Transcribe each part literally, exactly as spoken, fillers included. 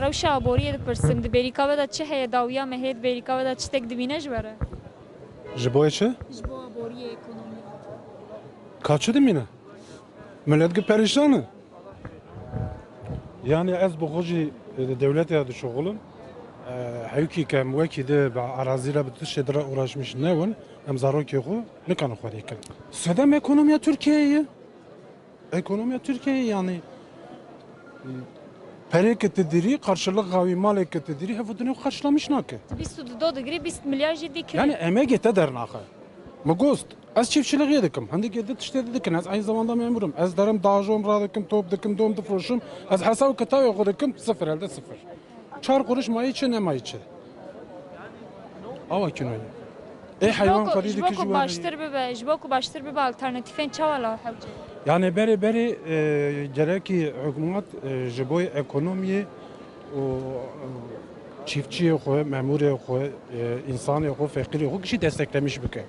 Rewşa aboriyê dipirsim, di bêrîka we de çi heye, dawiya mehê di bêrîka we de çi têk dimîne ji we re? Ji bo çi? Ji bo aboriyê, ekonomiyê. Ka çi dimîne? Millet gi perîşan e. Yani ez bi xwe jî, e, di dewletê de dişuxulim. E, hewkî ke em wekî di bi erazî re, bi tiştê di re uğraşmış nebin, em zarokê xwe nikarin xwedî kirin. Sedem ekonomiya Tirkiyeyê ye. Ekonomiya Tirkiyeyê yani, e, perê ke tu dirî, karşılık gawî malê ke tu dirî, hevdinê xwe karşılamış nake. Bîst û du digirî, bîst milyar jî dî kirê. Yani emegê te dernaxe. Mi gost, ez çiftçiliğê dikim. Hindikê di tiştê di dikin. Ez aynı zamanda memurum. Ez derim dajom radikim, top dikim, dom difroşim. Ez hesab kitavê xwe dikim, sıfır, elde sıfır. Çar kuruş mayî çi, ne mayî çi. Awa kinoyê. Ê heywan xwedî dikir ji we re. Ji bo ku baştir bibe, ji bo ku baştir bibe alternatîfên çawa la hewce? Yani berê berê, e, gerekî hikûmet, e, ji bo ekonomiyê û, e, çiftçiyê xwe, memûrê xwe, e, insanê xwe, feqîrê xwe kişî desteklemiş bike.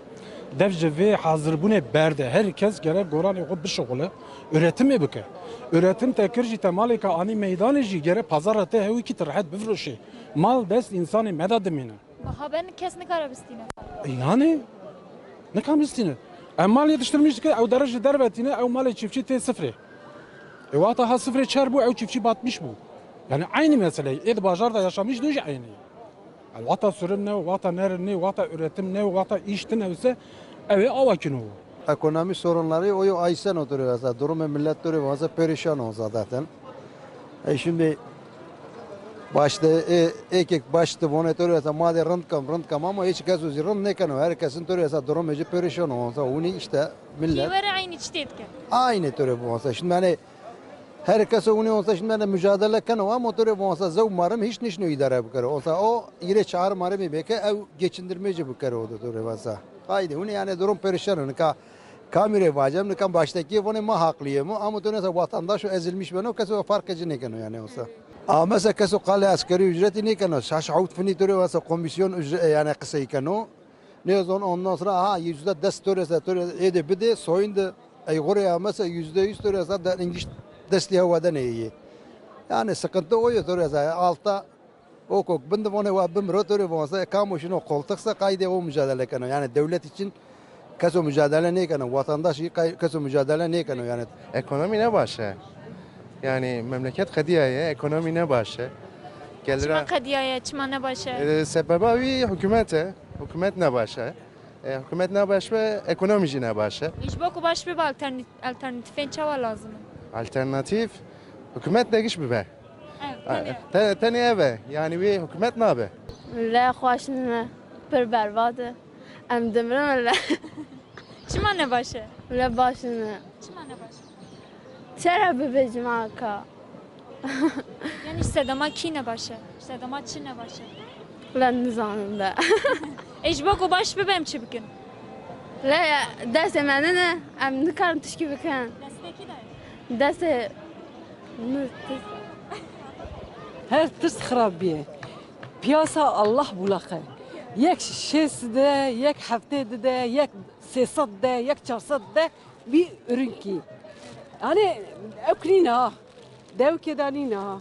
Dev ji vê hazirbûnê berde. Her kes gerek goranê xwe bişixule, üretimê bike. Üretim te kir jî te malê ke anî meydanê jî gerek pazara te hewî kî tu rehet bifroşê. Mal dest insanê me de dimîne. Biha ben kes nikare bistîne. E, yani, nikare bistîne. Em mal yetiştirmiş dike, ew dere ji derve tîne, ew malê çiftçî tê sifrê. E, wata ha sifrê çer bû, ew çiftçî batmiş bû. Yani aynı mesele. Ê di bajar da yaşamış dû jî aynı. Yani, wata sürüm ne, wata nerin ne, wata üretim ne, wata iş tine ise, ew ê awa kino. Ekonomi sorunları o yo aysen oturuyor mesela. Durumu millet duruyor mesela, perişan o zaten. E, şimdi başta, e, ek ek başta vonê to mesela, madê rind kam, rind kam ama hiç kes uzî rind nekeno. Her kesin to mesela durum eci perişan o. Mesela, hûnî işte millet. Kî were aynı çi tê dike? Aynı to bu mesela. Şimdi yani her kes hûnî olsa şimdi yani mücadele keno ama to bu mesela zew marim hiç nişno idare bikero. Olsa o yine çağır marimi beke ev geçindirmeci bikero o da to mesela. Haydi hûnî yani durum perişan o. Nika Kamîrê vacem, nikan baştekiyê vonê ma haqliyê mo, ama tu nesa vatandaş û ezilmiş beno, keso farqê ci nêkeno yani olsa. A mesela keso qalê askerî ücretî nêkeno, şaş hewt finî tu rê wasa komisyon ücre-, yani qisey keno. Ne zon ondan sonra ha yüzde des tu rê se tu rê êdê bidê, soyun de ey xurê ya mesela yüzde yüz tu rê sa da İngiliz destî hewa de neyê. Yani sıkıntı o ya tu rê sa altta O kok bin de vone wa bimro, to rê von se, kamo şino koltuk se, qayde o mücadele keno. Yani devlet için keso mücadele nêkeno, vatandaş kay-, keso mücadele nêkeno yani. Ekonomi ne baş e. Yani memleket qediya ye, ekonomi ne baş e. Gelira Çima qediya ye, çima ne baş e? E, sebeba wî hükümet e. Hükümet ne baş e. E, hükümet ne baş ve ekonomi jî ne baş e. Ji bo ku baş bibe alternî-, alternatîfên çawa lazim in? Alternatîf, hikûmet negiş bibe. Ev, tenê. Te-, tenê ev e. Yani wê hikûmet nabe. Le xweş nîne, pir berbat e. Em dimirin le. Çima ne baş e? Le baş nîne. Çima ne baş e? Çere bibêjim aka? Yani sedema kî ne baş e? Sedema çi ne baş e? Ben nizanim de. E, ji bo ku baş bibe em çi bikin? Le destê me nine, em nikarin tişkî bikin. Destê kî de ye? Destê min. Her tişt xirab bîye. Piyasa Allah bulaq e. Yek şêst de, yek heftê de, yek sê sed de, yek çar sed de. Wî ürünkî. Yani ew kirîne ha. Dewkê de nîne ha.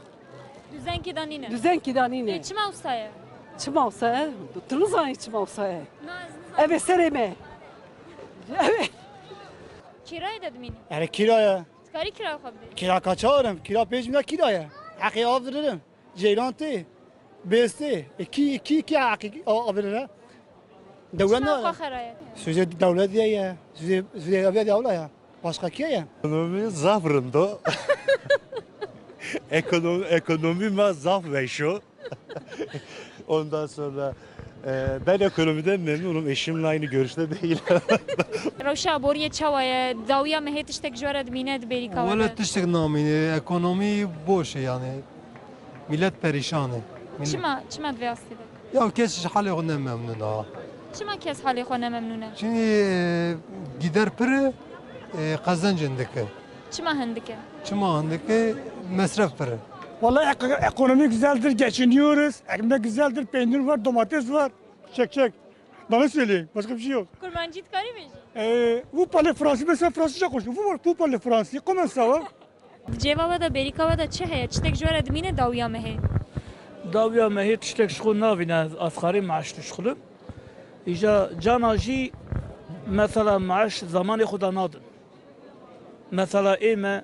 Düzenkê de nîne. Düzenkê de nîne. E, çima wisa ye? Çima wisa ye? Tu nizanî çima wisa ye? Na, ez nizanim. Ev ê serê me. Ev ê. Kirayê de dimînî? Erê kira ye. Dikarî kira xwe bidî? Kira ka çawa bidim? Kira pênc milyar kira ye. Heqê av dididim. Ceylan tê, bêstê. E, kî, kî, kî heqî a-, avilere? Dewlet ne? Çima xwe xeraye? Sözê dewlet ye ye. Sözê, sözê dewlet ya wala ya. Başka kî ye? Ekonomi zaf rind o. Ekonomi, ekonomi ma zaf weş o. Ondan sonra, e, ben ekonomiden memnunum. Eşimle aynı görüşte değilim. Rewşa aboriyê çawa ye? Dawiya mehê tiştek ji we re dimîne di bêrîka we de? Wele tiştek namîne. Ekonomî boş e yani. Millet perîşan e. Millet Çima, çima di vê astê de? Ya kes ji halê xwe ne memnun a. Çima kes halê xwe ne memnun e? Çünkü, e, gider pir e, e, qezenc hindik e. Çima hindik e? Çima hindik e? Mesref pir e. Vallahi ek-, ekonomi güzeldir, geçiniyoruz. Ekmek güzeldir, peynir var, domates var. Çek, çek. Bana söyleyeyim, başka bir şey yok. Kurmancî dikarî bêjî? Ee, vous parlez français, mesela Fransızca konuşuyor. Vous, vous parlez français, comment ça va? Di cêva we de, bêrîka we de çi heye? Çitek ji we re dimîne dawiya mehê? Dawiya me hê tiştek ji xwe navîne, ez asxarî maaş dişixulim. Îja cana jî mesela maaş zamanê xwe de nadin. Mesela ê me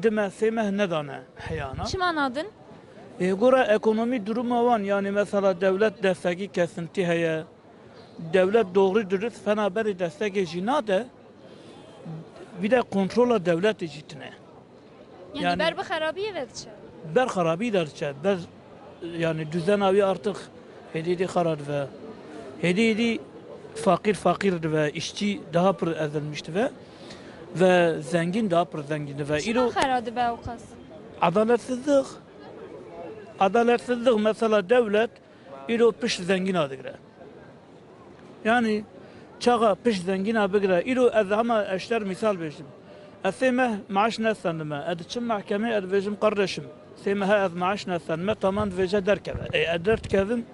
di meh sê meh nedane heyana. Çima nadin? Ê, gora ekonomî duruma wan, yani mesela dewlet destekî kesintî heye. Dewlet doğru dürüst fena berê destekê jî nade. Bir de kontrola dewletê jî tine. Yani Yani ber bi xerabiyê ve diçe. Ber xerabî de diçe. Ber, yani düzena wî artık hêdî hêdî xera dibe. Hêdî hêdî faqîr faqîr dibe. İşçi daha pir ezilmiş dibe. Ve zengin daha pir zengin dibe. Çima Îro xera dibe ew qas? Adaletsizlik. Adaletsizlik mesela dewlet îro pişt zengina digire. Yani çaxa pişt zengina bigire. Îro ez hema eşter misal bêjim. Ez sê meh maaş nestendime. Ez diçim mahkemê, ez dibêjim kardeşim, sê mehe ez maaş nestendime. Tamam, dibêje derkeve. Ê, ez derdikevim.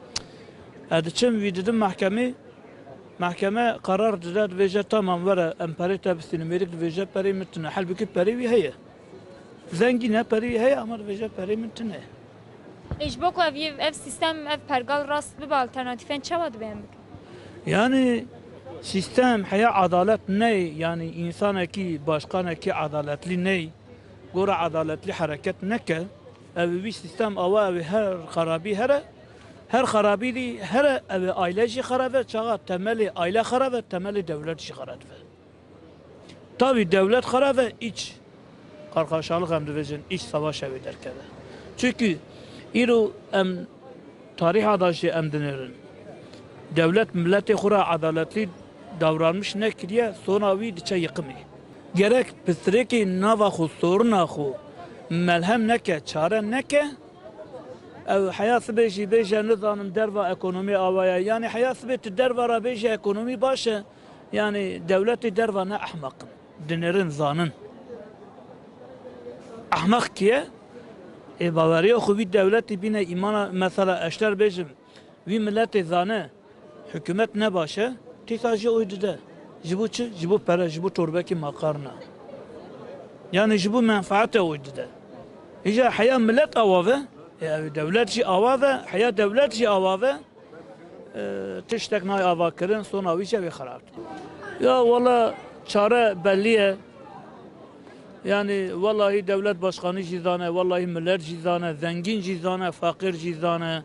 Ez diçim wî didim mahkemê. Mahkeme karar dide, dibêje tamam were em perê te bistînin. Mêrik dibêje perê min tune. Halbukî perê wî heye. Zengîn e, perê wî heye ama dibêje perê min tune. Ê, ji bo ku ev, ev sîstem, ev pergal rast bibe, alternatîfên çawa dibe em bikin? Yani sîstem heya adalet ney, yani insanekî, başkanekî adaletlî ney, gora adaletlî hereket neke, ew wî sîstem awa, ew her xerabî here, her xerabî dî here, ew aile jî xerab e, çaxa temelê aile xerab e, temelê dewlet jî xerab e. Tabii dewlet xerab e, iç qarqaşalık em dibêjin, iç savaş ew ê derkeve. Çünkü îro em tarîha da jî em dinêrin. Dewlet miletê xwe re adaletlî davranmiş nekiriye, sona wî diçe yıkımê. Gerek pistrêkê nava xwe, soruna xwe melhem neke, çare neke, ew heya sibê jî bêje nizanim derva ekonomî awa ye. Yani heya sibê tu derva re bêje ekonomî baş e, yani dewletê derva ne ehmeq in. Dinêrin zanin. Ehmeq kî ye? Ê baweriya xwe vî dewletê bîne îmana, mesela eşter bêjim, vî miletê zane hikûmet ne baş e, tîsa jî oy dide. Ji bo çi? Ji bo pere, ji bo çorbekî makarna. Yani ji bo menfaete oy dide. Îja heya milet awa ve, e, ew dewlet jî awa ve, heya dewlet jî awa ve, e, tiştek nayê avakirin, sona wî jî ew ê xerab. Ya wala çare bellî ye. Yani wallahî dewlet başkanî jî zane, wallahî milet jî zane, zengîn jî zane, feqîr jî zane.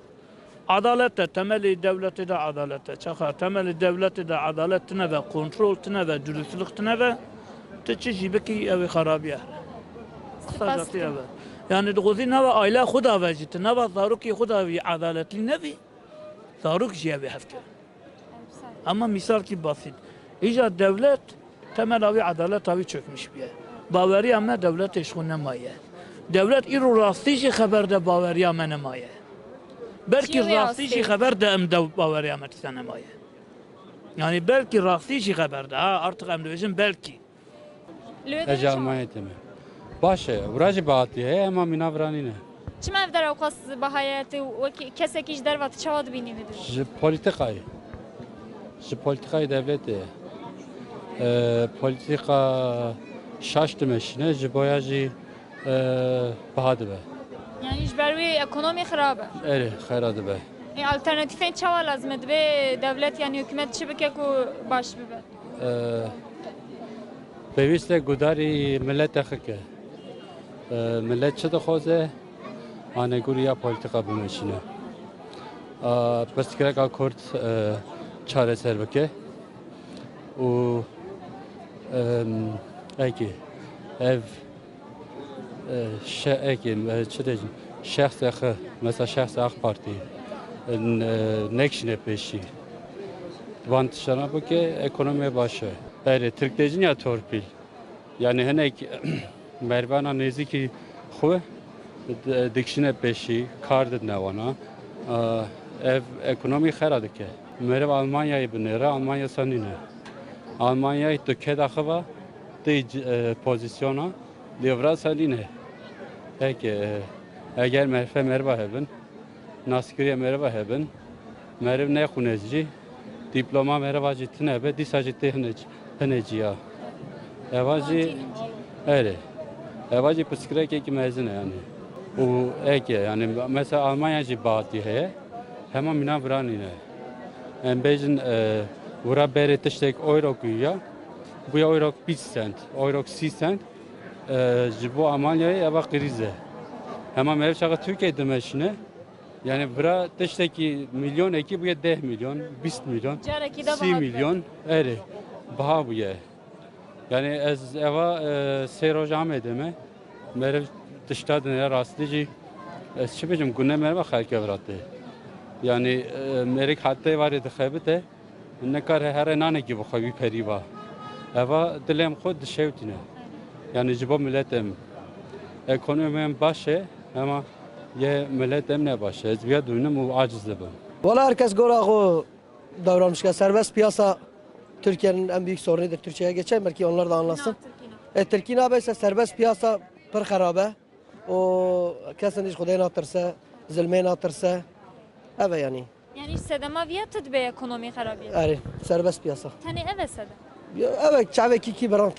Adalet e, temelê dewletê de adalet e. Çaxa temelê dewletê de adalet tine ve, kontrol tine ve, dürüstlük tine ve, tu çi jî bikî ew ê xerabiye. Qisacası ev e. Yani dixwazî nava aile xwe da ve jî, tu nava zarokê xwe da vî adaletlî nevî. Zarok jî ev ê hevkirin. Ama misalkî basit. Îja dewlet temela wî, adaleta wî çökmüş bûye. Baweriya me dewletê ji xwe nemaye. Dewlet îro rastî jî xeber de baweriya me nemaye. Belkî Çi wê rastî jî astê? Xeber de em de baweriya me tişta nemaye. Yani belkî rastî jî xeber de, ha, artık em dibêjin belkî. Li wê Ez ji derê çawa? Almanyayê teme. Baş e, vira jî bahatî heye, ema mîna vira nîne. Çima ev der ewqas baha ye, tu wekî kesekî ji derva tu çawa dibînî vê derê? Ji polîtîkayê. Ji polîtîkayê dewletê ye. E, polîtîka şaş dimeşîne, ji boya jî, e, biha dibe. Yanî ji ber wî ekonomî xirab e? Erê, xera dibe. Ê, alternatîfên çawa lazim e? Divê dewlet, yanî hikûmet çi bike ku baş bibe? E, pêwîst e gudarî milete xike. E, milet çi dixwaze, anegoriya polîtîka bimeşîne. A, pirsgirêka Kurd, e, çareser bike û, em, eke ev E, şe-, eke, e, çi dê, şexsê xwe, mesela şexsê AK Partî, e, n-, e, nekişîne pêşî. Van tiştana bike ekonomiya baş e. Erê, Tirk dê jî ya torpîl. Yani hinek merivana nêzîkî xwe di-, dikişîne pêşî, kar didine wana. E, ev ekonomî xera dike. Meriv Almanyayê binêre, Almanya sanîne. Almanyayê tu keda xwe va, tê c-, e, pozisyona Lê vira sa nîne. Eke, e, eger merife meriva hebin, naskiriye meriva hebin, meriv nexwine jî, dîploma meriva jî tune be, dîsa jî tê hine, hine ciya. Eva jî, erê. Eva jî pirsgirêkekî mezin e yanî. Û eke, yani mesela Almanya jî bihatî heye, hema mîna vira nîne. Em bêjin, e, vira berê tiştek euro ku ya, bûye euro bîst sent, euro sî sent, e, ji bo Almanyayê eva krîz e. Hema meriv çaxa Tirkiyeyê dimeşine, yani vira tiştekî milyonekî bûye deh milyon, bîst milyon, Carekî de sî biha milyon, erê, biha bûye. Yani ez eva, e, sê roj Amedê me. Meriv tişta dinêre rastî jî. Ez çi bêjim, gune meriva xelke viratê. Yani, e, merik heta êvarê dixebite. Nikare here nanekî bixwe wî perî va. Eva dilê em xwe dişewtîne. Yani ji bo miletê em. Ekonomiyê em baş e, ama yê miletê em ne baş e. Ez viya dûnim û aciz dibim. Wala her kes gora xwe davranışka serbest piyasa Türkiye'nin en büyük sorunudur. Türkçe'ye geçeyim belki onlar da anlasın. E, Tirkî nabe ise serbest piyasa pir xerab e. O kesin hiç Xwedê natirse, zilmê natirse. Eve yani. Yani sedema viya tu dibe ekonomî xerabî? Erê, serbest piyasa. Tenê eve sedem. Ya, eve çavekî kî birand.